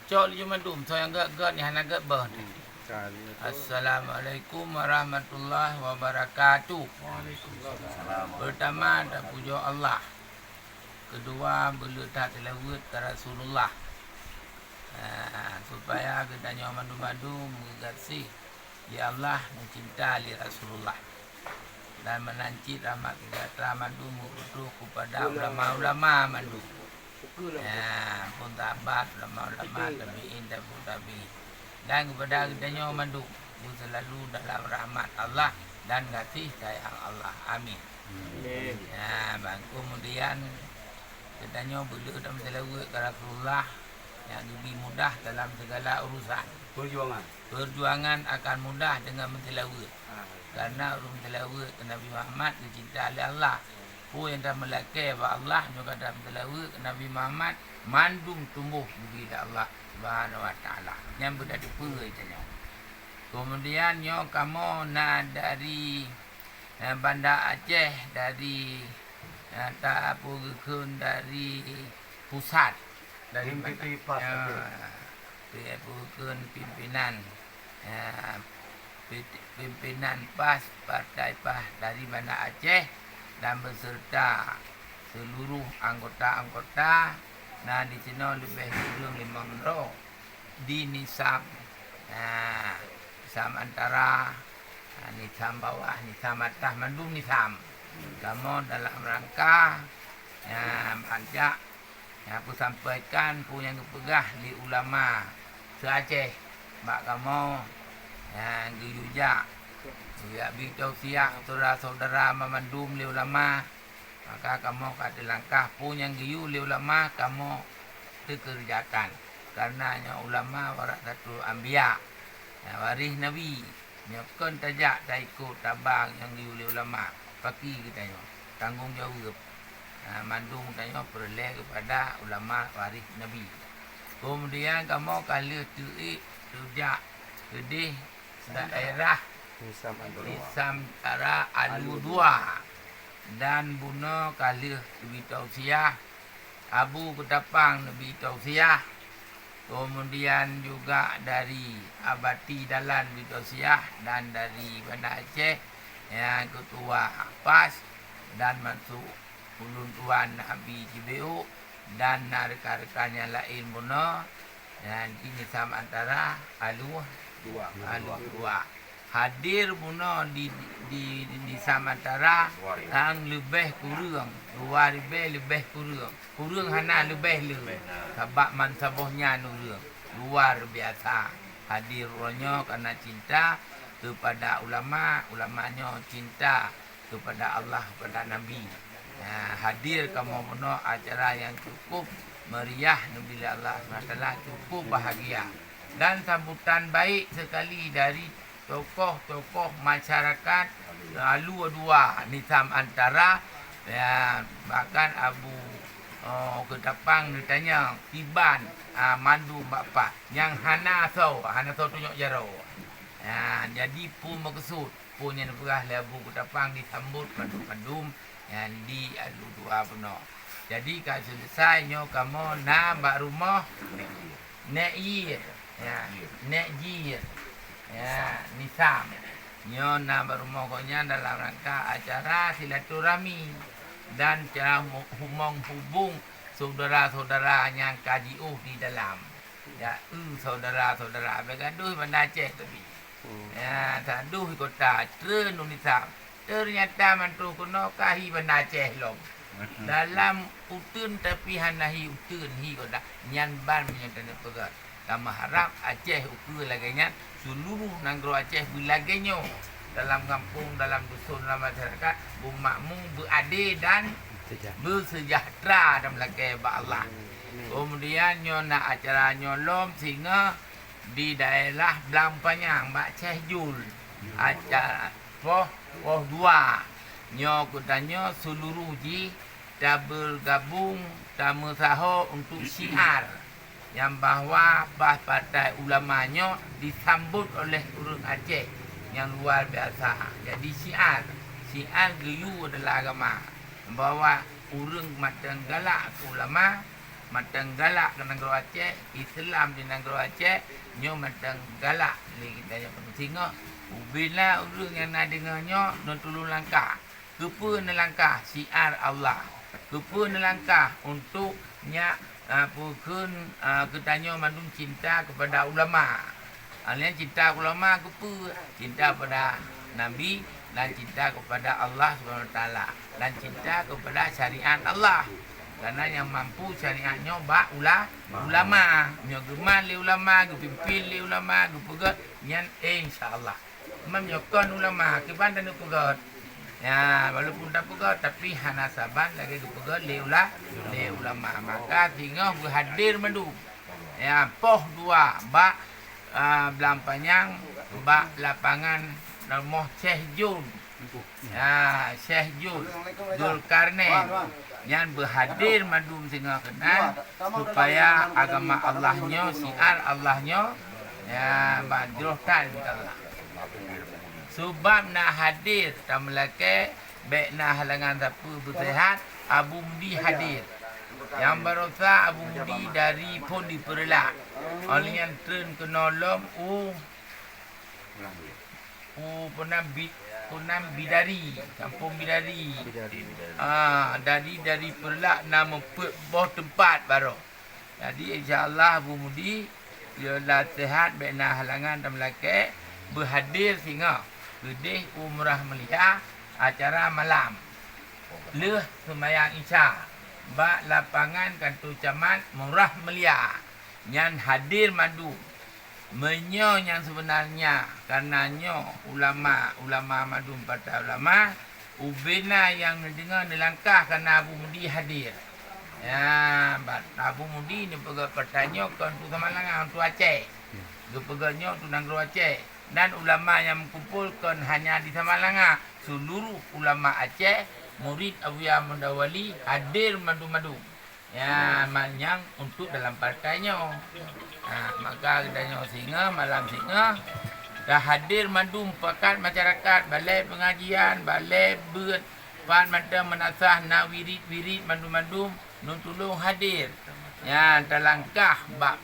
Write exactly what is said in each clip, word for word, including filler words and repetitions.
Cok laju mandum, soe nyang gét-gét, nyang hana gét beuh. Hmm, kali itu. Assalamualaikum warahmatullahi wabarakatuh. Waalaikumsalam. Pertama, tapujoe Allah. Kedua, beuleue that seulaweuet keu Rasulullah. Ah, supaya geutanyoe mandum-mandum meugaséh lé Allah, meucinta lé Rasulullah. Dan meunan cit rahmat sejahtera mandum meututoh kepada ulama-ulama mandum. Ya, pun sahabat, ulama-ulama, tabi'in, tabi'ut tabi'in. Dan kepada geutanyoe mandum, beuselalu dalam rahmat Allah dan gaséh sayang Allah. Amin. Amin. Ya, bang, kemudian geutanyoe beuleue dan meuseulaweuet keu Rasulullah nyang geubri mudah dalam segala urusan. Perjuangan. Perjuangan akan mudah dengan meuseulaweuet. Ah. Karena ureuëng meuseulaweuet keu Nabi Muhammad geucinta lé Allah. Peue nyang tameulakée bak Allah nyoe ka tameulakée keu Nabi Muhammad, mandum tuboh geubri lé Allah Subhanahu wa Taala. Nyan beutateupeue tanyoe. Kemudian nyoe kamoe na dari, eh, Banda Aceh, dari, eh, ta-, peue geukheun dari pusat, dari Banda, ya, pusat, ya, peue geukheun pimpinan, ya, pi-, pimpinan pas, partai pas dari Banda Aceh dan beserta seluruh anggota-anggota, na disinoe leubeh kureueng limong droe di Nisam. Nah, Nisam Antara, nah, Nisam Bawah, Nisam Atah, mandum Nisam. Kamoe dalam rangka, nah, banyak nyang peusampaikan peue nyang geupeugah lé ulama se-Aceh bak kamoe, nyang geuyue jak, geuyue bri tausiah syedara-syedara banmandum lé ulama. Maka kamoe ka teulangkah peue nyang geuyue lé ulama kamoe teukeureujakan. Kareuna nyoe ulama warasatul anbiya, na waréh nabi. Nyoe kon tajak taikot tabang nyang geuyue lé ulama, pakri geutanyoe tanggong jaweueb. Na mandum geutanyoe peureulée keupada ulama waréh nabi. Keumudian kamoe ka lheueh teuék teujak keudeh daerah Nisam Antara Alu Dua, dan bunoe ka lheueh geubri tausiah, Abu Keutapang neubri tausiah, keumudian juga dari Abati Dalan bri tausiah, dan dari Banda Aceh nyang keutua pas dan masuk ulôn tuan Abi Cibeuk dan na reukan-reukan nyang laén bunoe. Dan di Nisam Antara Alu Dua. Alu Dua. Hadir bunoe di, di, di Nisam Antara nyang leubeh kureueng, dua ribée leubeh kureueng. Kureueng hana, leubeh le. Sabab mansaboh nyan ureuëng luar biasa hadir uroe nyoe karena cinta kepada ulama, ulama nyoe cinta kepada Allah, kepada Nabi. Nah, hadir kamoe bunoe acara nyang cukup meriah, neubi lé Allah Subhanahu wa Taala, cukup bahagia. Dan sambutan baik sekali dari tokoh-tokoh masyarakat Alu Dua, Nisam Antara, ya, bahkan Abu, oh, Keutapang neutanyong kiban, ah, mandum bak pat. Nyang hana soe, hana soe tunyok jaroe. Ya, jadi peue meukeusut? Peue nyang neupeugah lé Abu Keutapang disambot mandum-mandum nyang di Alu Dua bunoe. Jadi ka seuleusoe nyoe kamoe na bak rumoh Nek Yir, ya, Nek Jir, ya, Nisam. Nyoe na bak rumoh gobnyan dalam rangka acara silaturahmi dan cara mu-, humong hubung syedara-syedara nyang ka jiôh di dalam. Ya, eu syedara-syedara, bèk gadôh Banda Aceh tapi. Hmm. Ya, sadoh kota, treun u Nisam. Teunyata mantong keunoe ka hi Banda Aceh lom. Dalam uteuen tapi hana hi uteuen, hi kota. Nyan ban meunyoe taneuk peugah. Tameuharab Aceh ukeue lagèe nyan, seuluruh nanggroe Aceh beulagèe nyoe. Dalam gampông, dalam dusun, dalam masyarakat, beumakmu, beuadé dan Sejahtera. Beusejahtera dan meulakèe bak Allah. Amin. Keumudian nyoe na acara nyoe lom singoh di daerah Blang Panyang bak Syeh Jul. Acara poh, poh dua. Nyoe geutanyoe seuluruh jih tabeugabong tameusaho untuk syiar nyang bahwa bak Partai Ulama nyoe disambot oleh ureuëng Aceh nyang luar biasa. Jadi syiar, syiar geuyue adalah agama, bahwa ureuëng mantong galak keu ulama, Mantong galak keu nanggroe Aceh, Islam di nanggroe Aceh, nyoe mantong galak lé geutanyoe. Singoh ubena ureuëng nyang na deungoe nyoe neutulông langkah. Keupeue neulangkah? Syiar Allah. Keupeue neulangkah? Untuk nyak, ah, peue kheun, ah, geutanyoe mandum cinta kepada ulama. Hal nyan cinta ulama keupeue? Cinta pada Nabi dan cinta kepada Allah Subhanahu Wa Taala dan cinta kepada syariat Allah. Karena nyang mampu syariat nyoe bak ula-, ulama. Nyoe geuman lé ulama, geupimpin lé ulama, geupeugét nyan, insya Allah. Imam nyoe kon ulama, kiban dan geupeugét. Ya, walaupun tapeugét, tapi hana saban lagée geupeugét lé ula-, lé ulama. Maka singoh beuhadir mandum. Ya, poh dua bak, ah, Blang Panyang, bak lapangan rumoh Syekh Jun. Ya, Syekh Jun, Zulkarnain. Nyan beuhadir mandum singoh keunan, supaya agama Allah nyoe, syiar Allah nyoe, ya, bak jroh that, insya Allah. Sabab na hadir tameulakée, bék na halangan sapeue beuseuhat, Abu Mudi hadir. Nyang barosa Abu Mudi dari phon di Peureulak. Óh lheueh nyan treun keunoe lom u, u Ponam Bi-, Ponam Bidari, Kampung Bidari. Ah, dari, dari Peureulak na meupeuet boh teumpat baroe. Jadi, insya Allah, Abu Mudi, yola seuhat, bék na halangan dan meulakée, beuhadir singoh keudeh umrah mulia acara malam. Lheueh seumayang Isya, bak lapangan kantor camat Murah Mulia, nyan hadir mandum. Meunyoe nyang seubeunarnya, karena nyoe ulama, ulama mandum partai ulama, ubena nyang neudeungoe neulangkah karena Abu Mudi hadir. Ya, ba-, Abu Mudi neupeugét partai nyoe kon tu Samalanga, tu Aceh. Geupeugét nyoe tu nanggroe Aceh. Dan ulama nyang meukumpul kon hanya di Samalanga, seluruh ulama Aceh, murid Abuya Muda Wali hadir mandum-mandum. Ya, ma-, nyang untuk dalam partai nyoe. Ha, maka geutanyoe singoh, malam singoh, ka hadir mandum pakat masyarakat, balai pengajian, balai beuet, pat mantong meunasah na wirit-wirit mandum-mandum, neutulông hadir. Ya, talangkah bak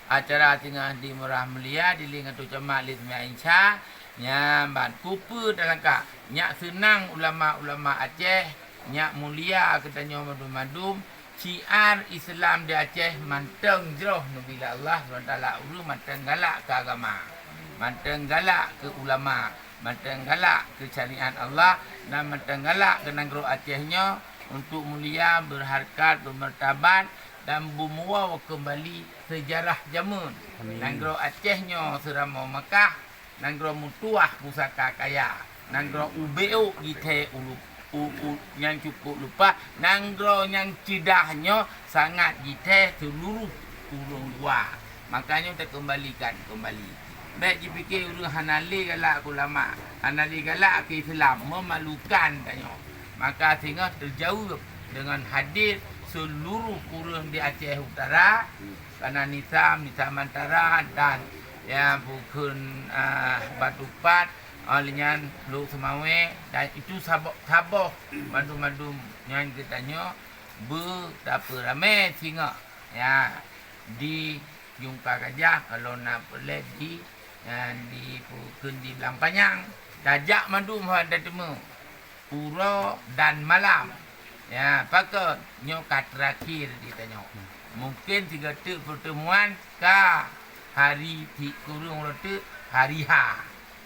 acara singoh di Murah Mulia, di Lingan Tu Camat lé Seumayang Isya, nyan ban kupeue talangkah. Nyak seunang ulama-ulama Aceh, nyak mulia geutanyoe mandum-mandum, syiar Islam di Aceh mantong jroh neubri lé Allah Subhanahu Wa Taala, ureuëng mantong galak keu agama, mantong galak keu ulama, mantong galak keu syariat Allah, dan mantong galak keu nanggroe Aceh nyoe untuk mulia, berharkat, bermartabat, dan beumuwoe keumbali seujarah jameun. Amin. Nanggroe Aceh nyoe seuramoe Makkah, nanggroe meutuwah pusaka kaya, nanggroe ubeuôk jithée ulu-, u-, u-, nyang cukôp lumpah, nanggroe nyang ceudah nyoe sangat jithée seuluruh ureuëng luwa. Maka nyoe takeumbalikan keumbali. Bék jipike ureuëng hana lé galak keu ulama, hana lé galak keu Islam, meumalukan tanyoe. Maka singoh teujaweueb deungon hadir seuluruh ureuëng di Aceh Utara, kana Nisam, Nisam Antara dan ya bukon, ah, Batu Pat, ah, lé nyan Lhokseumawe dan itu saboh-saboh mandum-mandum nyan geutanyoe beutapeuramé singoh. Ya, di Jungka Gajah kalau na peureulée di, ya, di bukon di Blang Panyang, tajak mandum hana teumé. Uroe dan malam. Ya, pakon nyoe ka terakhir geutanyoe. Mungkin sigoe teuk pertemuan ka hari ti kureueng uroe teuk hari H.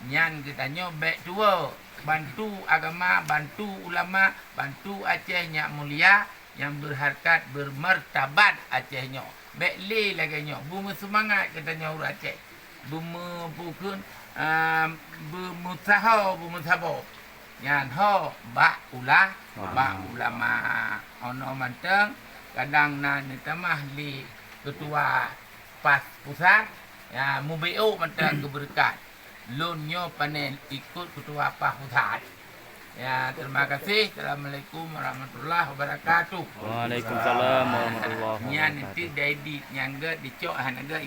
Nyan geutanyoe bék tuwoe bantu agama, bantu ulama, bantu Aceh nyang mulia, nyang berharkat, bermartabat Aceh nyoe. Bék lé lagée nyoe, beumeuseumangat geutanyoe ureuëng Aceh. Beumeupukon, ah, beumeusaho, beumeusaboh. Nyan ho bak ula-, bak ulama. Ono mantong kadang na neutamah lé keutua pas pusat, ya, mubeuôk mantong keu beureukat. Lôn nyoe pane ikot keutua pas pusat. Ya, terima kasih. Assalamualaikum warahmatullahi wabarakatuh. Waalaikumsalam warahmatullahi wabarakatuh. Nyan nanti David nyang gét dicok hana gét